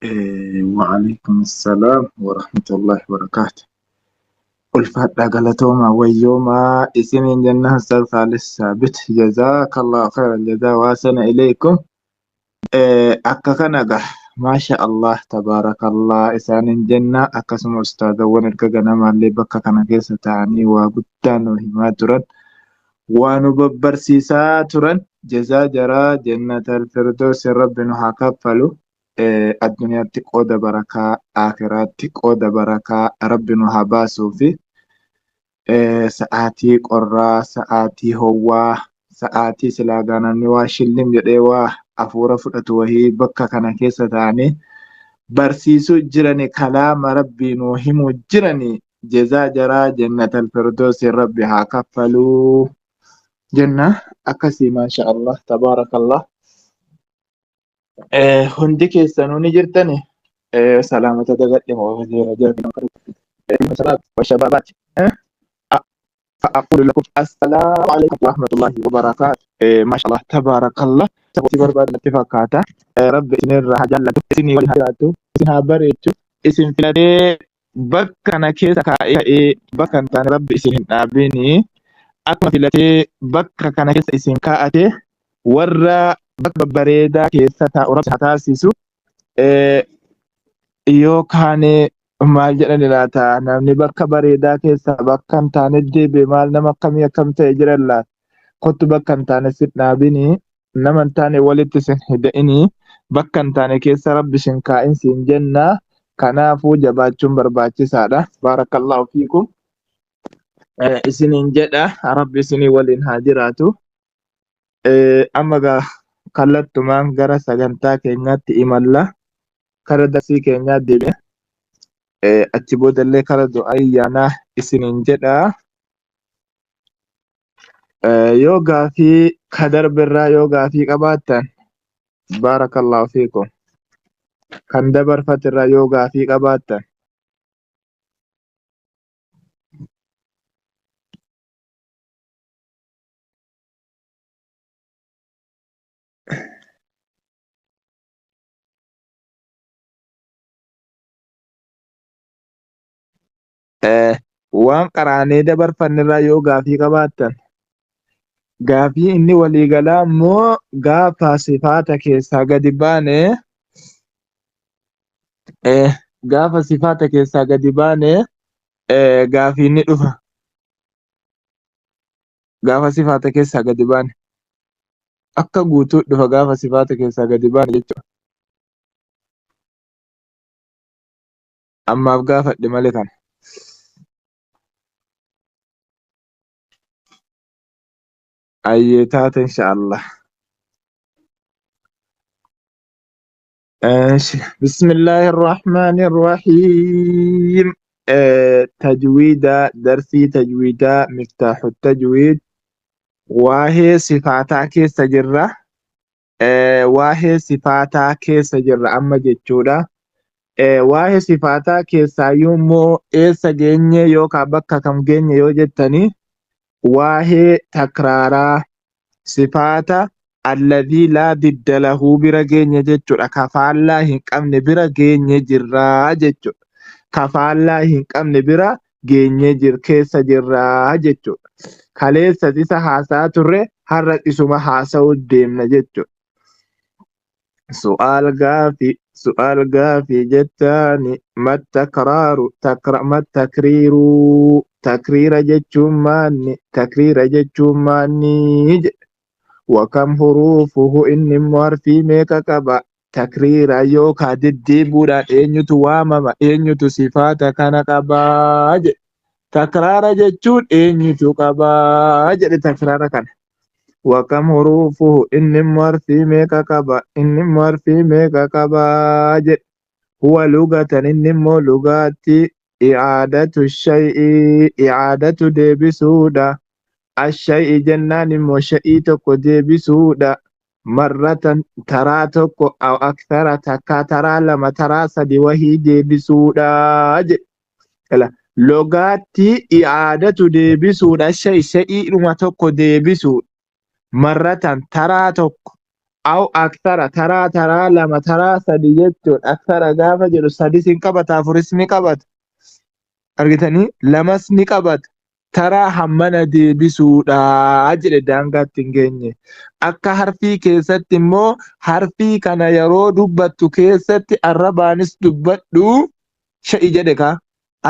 Wa'alaikum salaam wa rahmatullahi wa barakaatu. Ulfaadhaa, galatoomaa, wayyoomaa isiniin jenna. Ustaaz Kaalis Saabit, jazaakallahu khairan jazaa waasana ilaykum. Akka kana gaa, maasha Allah, tabaarakallah isaaniin jenna. Akkasuma ustaazawwan erga ganamaallee bakka kana keessa ta'anii waa guddaa nu himaa turan, waa nu babbarsiisaa turan. Jazaa jaraa jannatal firdaus rabbi nu haa kaffalu. Addunyaatti qooda barakaa, akhiraatti qooda barakaa rabbi nu haa baasuu fi sa'aatii qorraa, sa'aatii howwaa, sa'aatii silaa gaa namni waa shillim jedhee waa hafuura fudhatu wahii bakka kana keessa ta'anii barsiisuu jirani, kalaama rabbii nuu himuu jirani. Jazaa jaraa jannatal firdoosi rabbi haa kaffaluu jenna. Akkasii, maasha Allah, tabaarakallah. Hundi keessanuu ni jirtani. Salaamata dagadhe moo jira jira. والشبابات فأقول لكم السلام عليكم ورحمة الله وبركاته. ما شاء الله تبارك الله. Sababni barbaadu natti fakkaata. Rabbi isinirraa haa jaallatu, isinii waliin haa jiraatu, isin haa bareechu. Isin filatee bakka kana keessa kaa'ee ka'ee bakka hin taane rabbi isin hin dhaabini. Akkuma filatee bakka kana keessa isin kaa'ate, warra bakka babbareedaa keessa taa'u rabbi haa taasisu. Yookaan maal jedhani laata? Namni bakka bareedaa keessa bakka hin taane deebi'e maal nama akkamii akkam ta'e jiran laata? Kottu, bakka hin taane sin dhaabini, nama hin taane walitti sin hidhini, bakka hin taane keessa rabbi sin kaa'in siin jenna. Kanaafuu jabaachuun barbaachisaadha. Baarakallahu fiikum isiniin jedha. Rabbi isinii waliin haa jiraatu. Amma gaa kallattumaan gara sagantaa keenyaatti imalla. Kara darsii keenyaa deebi'e. Achi boodallee kara du'aa ayyaanaa isiniin jedha. Yoo gaafii ka darbirraa yoo gaafii qabaattan, baarakallahu fiikum. Kan dabarfatirraa yoo gaafii qabaattan. Waan qaraanee dabarfannirraa yoo gaafii qabaattan. Gaafii inni waliigalaa immoo gaafa sifaata keessaa gadi baane, gaafa sifaata keessaa gadi baane gaafiin ni dhufa. Gaafa sifaata keessaa gadi baane akka guutuu dhufa, gaafa sifaata keessaa gadi baane jechuudha. Ammaaf gaafadhe malee kana. Ayyee, taate, insha Allah. እሺ بسم الله الرحمن الرحيم. تجويد درسي تجويد مفتاح التجويد. Waa'ee sifaataa keessa jirra. Waa'ee sifaataa keessa jirra amma jechuudha. Waa'ee sifaataa keessaayyuu immoo eessa geenye yookaan bakka kam geenye yoo jettanii, waa'ee takraaraa sifaata alladhii laa didda lahu bira geenye jechuudha. Ka faallaa hin qabne bira geenye jirraa jechuudha. Ka faallaa hin qabne bira geenye jir keessa jirraa jechuudha. Kaleessa isa haasaa turre, har'a isuma haasa'uu deemna jechuudha. Su'aal gaafi, su'aal gaafi jettaani. Mattakraaru takra mattakriiruu, takriira jechuun maanni? Takriira jechuun maanni jedhe. Wakam huruufuhu, inni immoo harfii meeqa qaba? Takriira yookaa deddeebi'uudhaan eenyutu waamama? Eenyutu sifaata kana qabaa jedhe. Takraara jechuun eenyutu qabaa jedhe takraara kana. Wakam huruufuhu, inni immoo harfii meeqa qaba? Inni immoo harfii meeqa qabaa jedhe. Huwa lugatan, inni immoo lugaatti, i'aadatu shay'i, i'aadatu deebisuudha. Ashay'i jennaan immoo shay'ii tokko deebisuudha. Marratan, taraa tokko, aw akthara, takkaa taraa lama, taraa sadi wahii deebisuudha jedhe. Logaatti i'aadatu deebisuudha, shay shay'iidhuma tokko deebisuudha. Marratan, taraa tokko. Aw akthara taraa taraa lama taraa sadi jechuun akthara gaafa jedhu sadis hin qabata afuris ni qabata. Argitanii lamas ni qabata. Taraa hammana deebisuudha jedhe daangaatti hin geenye. Akka harfii keessatti immoo harfii kana yeroo dubbattu keessatti arrabaanis dubbadhu sha'i jedhe kaa.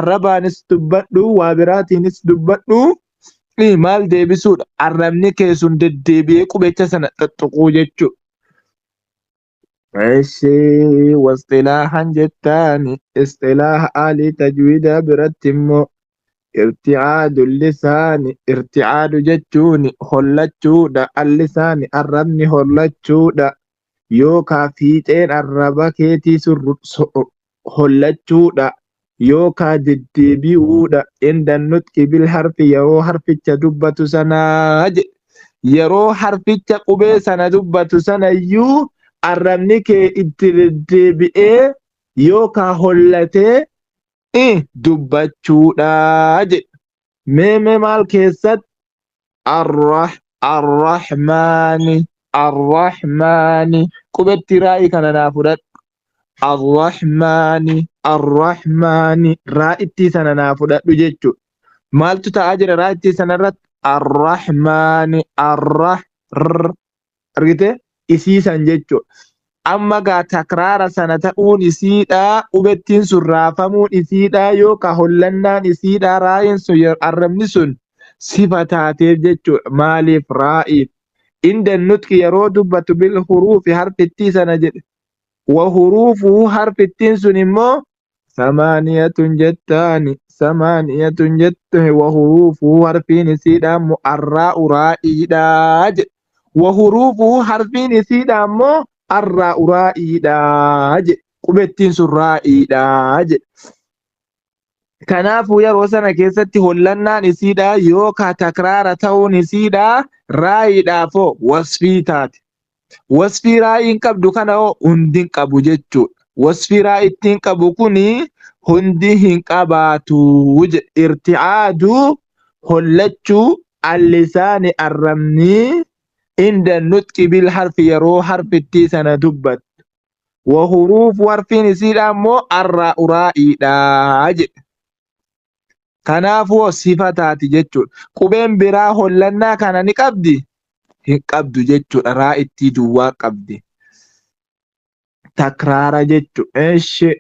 Arrabaanis dubbadhu waa biraatiinis dubbadhu maal deebisuudha arrabni kee sun deddeebi'ee qubecha sana xaxxuquu jechuudha. Eshi wasxilaahan jettaani isxilaaha aalii tajwiidaa biratti immoo irti'aadu lisaani irti'aadu jechuun hollachuudha allisaani arrabni hollachuudha yookaa fiixeen arraba keetii sun hollachuudha yookaa deddeebi'uudha inda nutqi bil harfi yeroo harficha dubbatu sanaa jedhe yeroo harficha qubee sana dubbatu sana iyyuu arrabni kee itti deddeebi'ee yookaa hollatee dubbachuudha jedhe mee mee maal keessatti arrah arrahmaani arrahmaani qubetti raa'ii kana naa fudhadhu arrahmaani arrahmaani raa'ittii sana naa fudhadhu jechuudha. Maaltu ta'aa jira raa'ittii sana irratti arrahmaani arrah r argite isii san jechuudha. Amma gaa takraara sana ta'uun isiidha qubettiin sun raafamuun isiidha yookaan hollannaan isiidha raa'iin sun arrabni sun sifa taateef jechuudha. Maaliif raa'iif? Inda nutqi yeroo dubbatu bil huruufi harfittii sana jedhe. Wa huruufuhu harfittiin sun immoo samaaniyatun jettaani samaaniyatun jettu wa huruufuhu harfiin isiidha immoo arraa'u raa'iidha jedhe. Wa huruufuhu harfiin isiidha immoo arraa'u raa'iidha jedhe. Qubettiin sun raa'iidha jedhe. Kanaafuu yeroo sana keessatti hollannaan isiidha yookaa takraara ta'uun isiidha raa'iidhaafoo wasfii taate. Wasfii raa'iin qabdu kana hoo hundi hin qabu jechuudha. Wasfii raa'ittiin qabu kuni hundi hin qabaatu jedhe. Irti'aadu hollachuu allisaani arrabni inda nutqi bil harfi yeroo harfittii sana dubbattu. Wa huruufu harfiin isiidha immoo arraa'u raa'iidha jedhe. Kanaafuu sifa taati jechuudha. Qubeen biraa hollannaa kana ni qabdi? Hin qabdu jechuudha. Raa'ittii duwwaa qabdi. Takraara jechuudha. Eshi.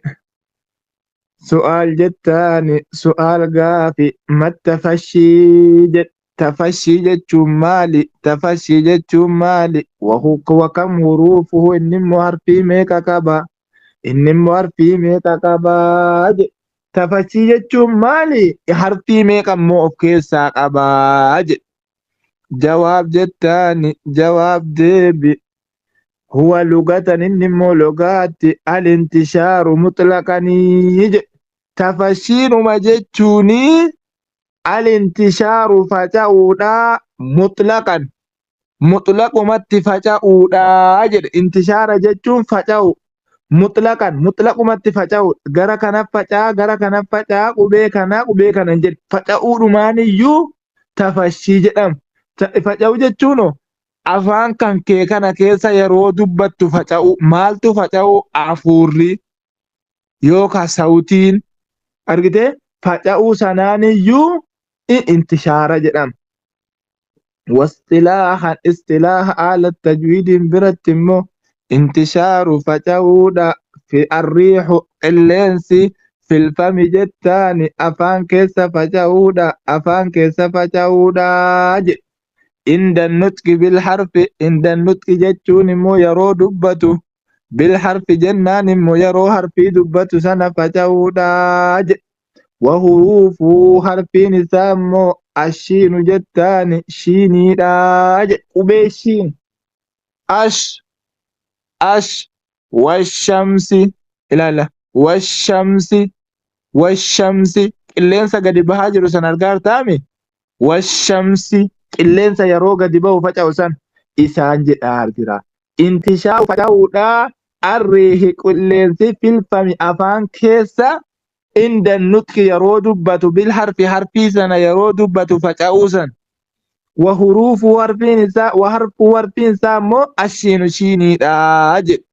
Su'aal jettaani su'aal gaafi mattafashii jedhe. Tafashii jechuun maali? Tafashii jechuun maali? Wa kam huruufuhu inni immoo harfii meeqa qaba? Inni immoo harfii meeqa qaba? Jedhe. Tafashii jechuun maali? Harfii meeqa immoo of keessaa qaba? Jedhe. Jawaab jettaani jawaab deebi. Huwa lugatan inni immoo lugaatti al-intishaaru mutlaqanii jedhe. Tafashiinuma jechuuni al-intishaaru faca'uudha mutlaqan mutlaqumatti faca'uudha jedhe intishaara jechuun faca'u mutlaqan mutlaqumatti faca'u gara kana faca'a gara kana faca'a qubee kana qubee kana hin jedhe faca'uudhumaan iyyuu tafashii jedhama faca'u jechuun afaan kan kee kana keessa yeroo dubbattu faca'u maaltu faca'u afuurri yookaan sawutiin argite faca'uu sanaan iyyuu intishaara jedhama. Wasxilaahan isxilaaha haala tajwiidiin biratti immoo intishaaru faca'uudha fi arriixu qilleensi filfami jettaani afaan keessa faca'uudha afaan keessa faca'uudha jedhe. Inda nutqi bil harfi inda nutqi jechuun immoo yeroo dubbatu bil harfi jennaan immoo yeroo harfii dubbatu sana faca'uudha jedhe. Wa huruufuu harfiin isaa immoo ashiinu jettaani shiiniidha jedhe. Qubee shiin ash ash washamsi ilaala washamsi washamsi qilleensa gadi bahaa jiru sana argaa jirtaami washamsi qilleensa yeroo gadi bahu faca'u san isaan jedhaa jira. Intishaa faca'uudha arriihi qilleensi filfami afaan keessa inda nutqi yeroo dubbatu bil harfi harfii sana yeroo dubbatu faca'uu san. Wa huruufu harfiin isaa wa harfuu harfiin isaa immoo ashiinu shiiniidha jedhe.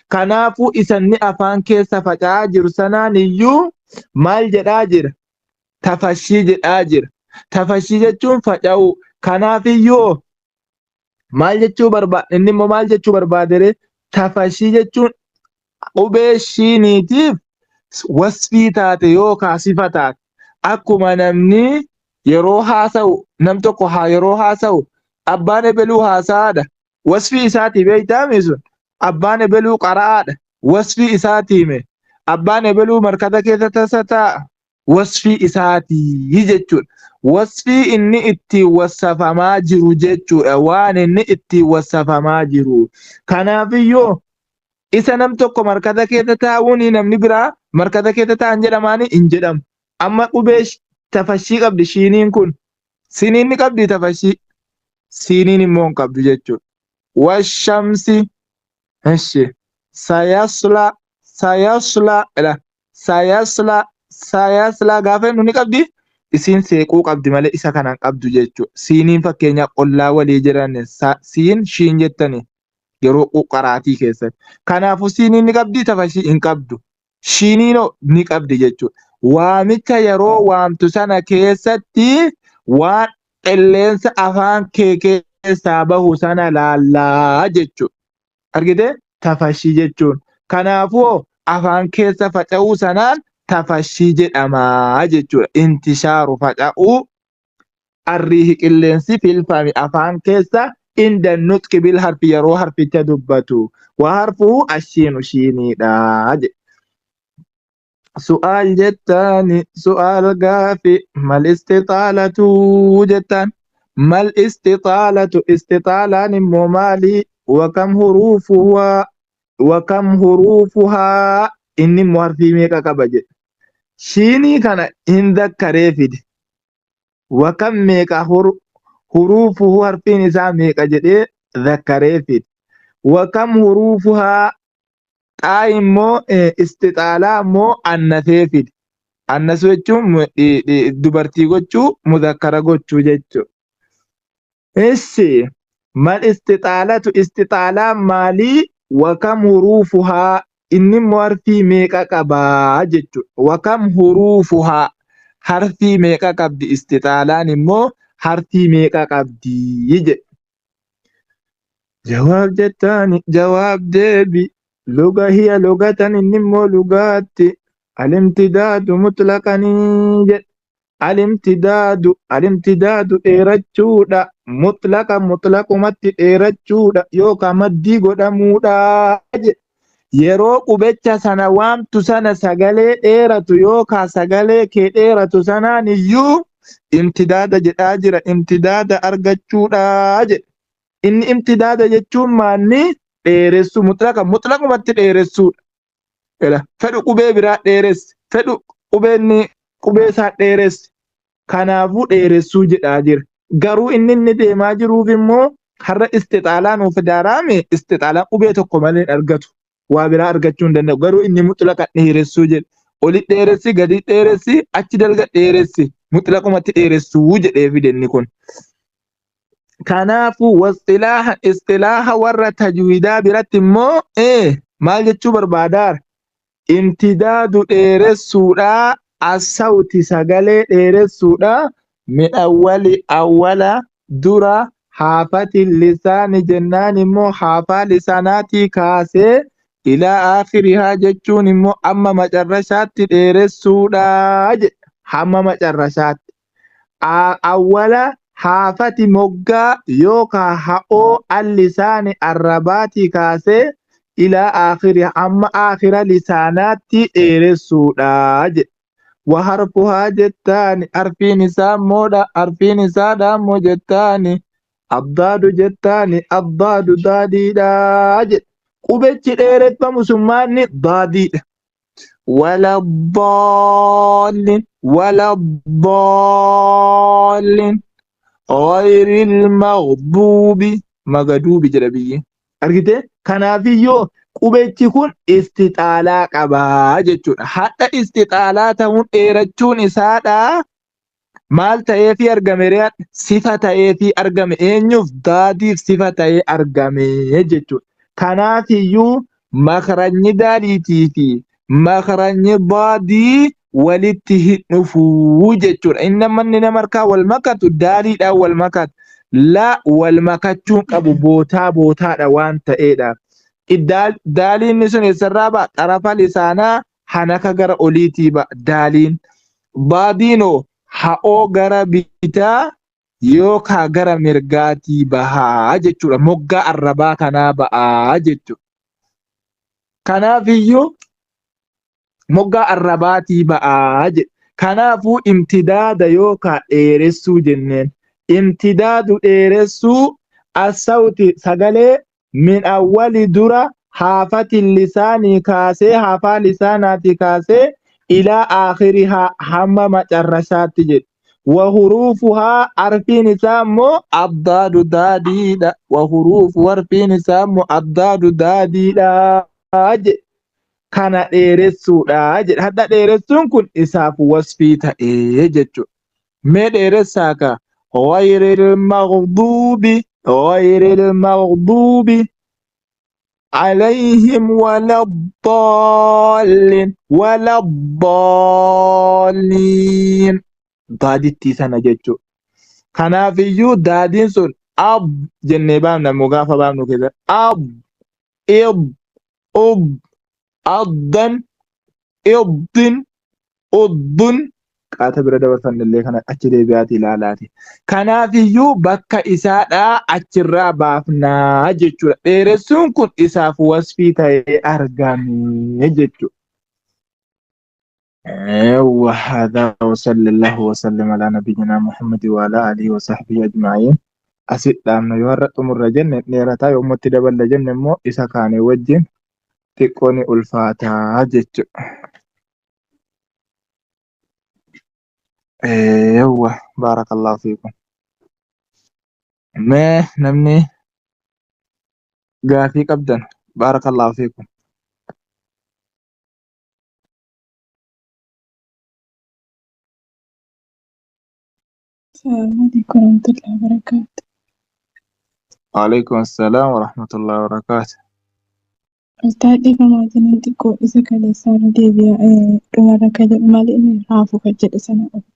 Kanaafuu isanni afaan keessa faca'aa jiru sanaan iyyuu maal jedhaa jira? Tafashii jedhaa jira. Tafashii jechuun faca'uu. Kanaafiyyuu maal jechuu barbaada? Inni immoo maal jechuu barbaadere? Tafashii jechuun qubee shiiniitiif wasfii taate yookaa sifa taate. Akkuma namni yeroo haasa'u nam tokko haa yeroo haasa'u abbaan ebeluu haasa'aadha. Wasfii isaatii beektaami sun? Abbaan ebeluu qara'aadha. Wasfii isaatii me. Abbaan ebeluu markaza keessa tasa taa'a. Wasfii isaatii jechuudha. Wasfii inni ittiin wassafamaa jiru jechuudha. Waan inni ittiin wassafamaa jiru. Kanaafiyyuu isa nam tokko markaza keessa taa'uun namni biraa markaza keessa taa'an jedhamaani hin jedhamu. Amma qubee tafashii qabdi shiiniin kun. Siniin ni qabdi tafashii. Siiniin immoo hin qabdu jechuudha. Washamsi. Eshi. Sayasla. Sayasla. Ila. Sayasla. Sayasla gaafa jennu ni qabdi. Isiin seequu qabdi malee isa kana hin qabdu jechuudha. Siiniin fakkeenyaaf ollaa walii jiran siin shiin jettani yeroo qaraatii keessatti. Kanaafuu siiniin ni qabdi tafashii hin qabdu. Shiiniinoo ni qabdi jechuudha. Waamicha yeroo waamtu sana keessatti waan qilleensa afaan kee keessaa bahu sana laallaa jechuudha. Argitee? Tafashii jechuun. Kanaafuu afaan keessa faca'uu sanaan tafashii jedhama jechuudha. Intishaaru faca'uu arriihi qilleensi filfami afaan keessa inda nutqi bil harfi yeroo harficha dubbatu wa harfuhu ashiinu shiiniidha jedhe. Su'aal jettaani su'aal gaafi mal istixaalatu jettaan mal istixaalatu istixaalaan immoo maali wakam huruufuhaa wakam huruufuhaa inni immoo harfii meeqa qaba jedhe. Shiinii kana hin zakkaree fide. Wakam meeqa huruufuhu harfiin isaa meeqa jedhee zakkaree fide. Wakam huruufuhaa xaa immoo istixaalaa immoo annasee fide. Annasuu jechuun dubartii gochuu muzakkara gochuu jechuudha. Issi mal istixaalatu istixaalaan maalii wakam huruufuhaa inni immoo harfii meeqa qabaa jechuudha. Wakam huruufuhaa harfii meeqa qabdi istixaalaan immoo harfii meeqa qabdi jedhe. Jawaab jettaani jawaab deebi luga hiya lugatan inni immoo lugaatti alimtidaadu mutlaqanii jedhe. Alimtidaadu alimtidaadu dheerachuudha mutlaqa mutlaqumatti dheerachuudha yookaan maddii godhamuudha jedhe. Yeroo qubecha sana waamtu sana sagalee dheeratu yookaan sagalee kee dheeratu sanaan iyyuu imtidaada jedhaa jira imtidaada argachuudha jedhe. Inni imtidaada jechuun maanni dheeressuu mutlaqa mutlaqumatti dheeressuudha. Ela fedhu qubee biraa dheeressi fedhu qubeenni qubee isaa dheeressi kanaafuu dheeressuu jedhaa jira. Garuu inni inni deemaa jiruuf immoo har'a istixaalaa nuuf fidaaraame istixaalaa qubee tokko malee hin argatu. Waa biraa argachuu hin danda'u. Garuu inni mutlaqa dheeressuu jedhe. Oli dheeressi gadi dheeressi achi dalga dheeressi mutlaqumatti dheeressuu jedhee fide inni kun. Kanaafuu wasxilaaha isxilaaha warra tajwiidaa biratti immoo maal jechuu barbaadaara? Imtidaadu dheeressuudha assawti sagalee dheeressuudha min awwali awwala dura haafati lisaani jennaan immoo haafaa lisaanaatii kaasee ilaa aakhirihaa jechuun immoo amma macarrashaatti dheeressuudha jedha. Hamma macarrashaatti. Awwala haafati moggaa yookaa ha'oo al-lisaani arrabaatii kaasee ilaa aakhiri hamma aakhira lisaanaatti dheeressuudha jedhe. Wa harfuhaa jettaani harfiin isaa immoodha harfiin isaadha immoo jettaani addaadu jettaani addaadu daadiidha jedhe. Qubechi dheereffamu sun maanni daadiidha. Wala daalliin wala daalliin ghayril maghduubi magaduubi jedha biyyi. Argitee? Kanaafiyyoo qubechi kun istixaalaa qabaa jechuudha. Hadha istixaalaa ta'uun dheerachuun isaadha. Maal ta'eefii argame ree sifa ta'eefii argame eenyuuf daadiif sifa ta'ee argame jechuudha. Kanaafiyyuu makranyi daaliitii fi makranyi daadii walitti hin dhufuu jechuudha. Inni amma inni nama harkaa wal makatu daaliidhaan wal makata. La wal makachuun qabu bootaa bootaadha waan ta'eedha. Daaliin inni sun eessarraa ba'a? Xarafa lisaanaa hanaka gara oliitii ba'a daaliin. Baadiinoo ha'oo gara bitaa yookaa gara mirgaatii bahaa jechuudha. Moggaa arrabaa kanaa ba'aa jechuudha. Kanaafiyyuu moggaa arrabaatii ba'aa jedhe. Kanaafuu imtidaada yookaa dheeressuu jenneen. Imtidaadu dheeressuu assawti sagalee min awwali dura haafati lisaanii kaasee haafaa lisaanaatii kaasee ilaa aakhirihaa hamma macarrashaatti jedhe. Wa huruufuhaa arfiin isaa immoo addaadu daadiidha. Wa huruufu arfiin isaa immoo addaadu daadiidha jedhe. Kana dheeressuudha jedhe. Hadha dheeressuun kun isaaf wasfii ta'ee jechuudha. Mee dheeressaa ka ghayril maghduubi ghayril maghduubi alayhim waladdaalliin waladdaalliin daadittii sana jechuudha. Kanaafiyyuu daadiin sun ab jennee baafna immoo gaafa baafnu keessatti ab ib ub addan iddin uddun qaata bira dabarfanne illee kana achi deebi'aati ilaalaati. Kanaafiyyuu bakka isaadhaa achirraa baafnaa jechuudha. Dheeressuun kun isaaf wasfii ta'ee argame jechuudha. وهذا وصلى الله وسلم على نبينا محمد وعلى آله وصحبه أجمعين Asit dhaabna yoo har'a xumurra jenne dheerataa yoo itti daballa jenne immoo isa kaane wajjin xiqqoo ni ulfaataa jechuudha. Eewwa baarakallahu fiikum. Mee namni gaafii qabdan baarakallahu fiikum. Assalamu alaikum warahmatullahi wabarakatuh. Waalaikum assalaam warahmatullahi wabarakaatu. Ustaad dhiifama wajjiniin xiqqoo isa kaleessaa irra deebi'a dhumarra kan jedhu maal inni raafuu kan jedhu sana qofa.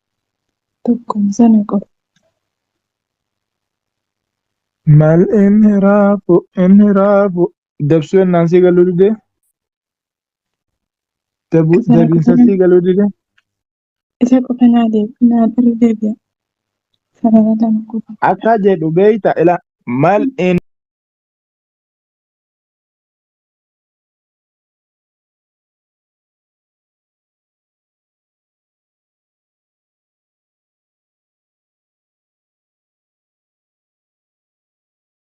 Tokkuma sana qofa. Mal inhiraafu inhiraafu dabsuu ennaan sii galuu didee Sana dabiinsa qofa sii galuu didee isa qofa naa deebi naa irra deebi'a. Sarara lama qofa. Akka jedhu beeyta ila mal